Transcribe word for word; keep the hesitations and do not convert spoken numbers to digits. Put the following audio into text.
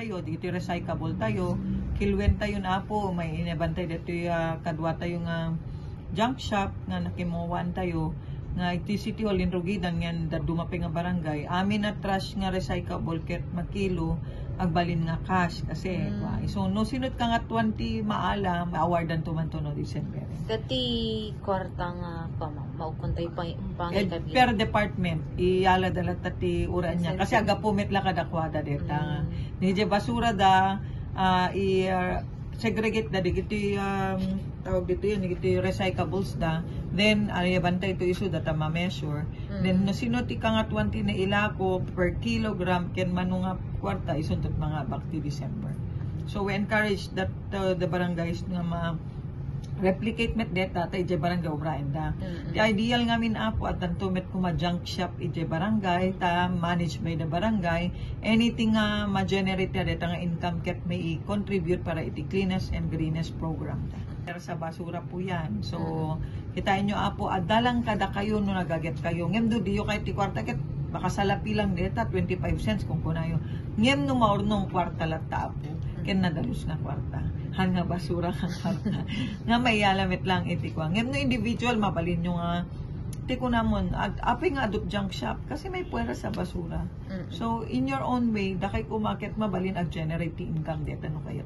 Tayo, ditoy recyclable tayo, kilwen tayo na, Apo, may inabantay ditoy, ah, kadua tayo nga junk shop nga nakimuwaan tayo, nga iti City Hall, inrugidan, nga dadduma pay nga barangay. Amin a trash nga recyclable ket makilo, agbalin nga cash, kasi, Mm. wa, isu no sino't kangatuan ti maalam, awardan to man to no December. Dati kwarta nga pama-, maukon tayo pa, Eh, pangikabit. Per department, iyala da latta ti uran niya. Kasi Percentage. Agapu met la kadakuada deta. Mm. Ni je basura da, ah, i, ah, segregate da digiti, um, tawag dito yan, digiti recyclables da. Then, ayaban tayo ito isu data ma-measure. Mm. Then, no sino ti kangatuan ti nailako per kilogram, ken mano nga kwarta, isuntot mga back to December. So, we encourage that, uh, the barangays nga ma-, replicate met deta, ta idiay barangay ubraen da. Mm-mm. Ti ideal ngamin, Apo, addanto met kuma junk shop idiay barangay, ta managed by the barangay. Anything nga ma-generate da deta nga income ket may i-contribute para iti cleanest and greenest program da. Pero sa basura po yan. So, Mm. kitain nyo, Apo, adda lang kadakayo no nagaget kayo. Ngem do diyo kay ti kwarta ket makasalapi lang deta, twenty-five cents kung kunayo. Ngem no maurnong kwarta latta, Apo, ken nadalus nga kwarta. Han nga basura nga kwarta. Nga maiyala met lang iti kua. Ngem no individual, mabalin nyo nga, ti kunamon, ag-, apay nga adu't junk shop, kasi may puwera sa basura. Mm. So, in your own way, dakay kumaket, mabalin ag-generate ti income deta no kayat.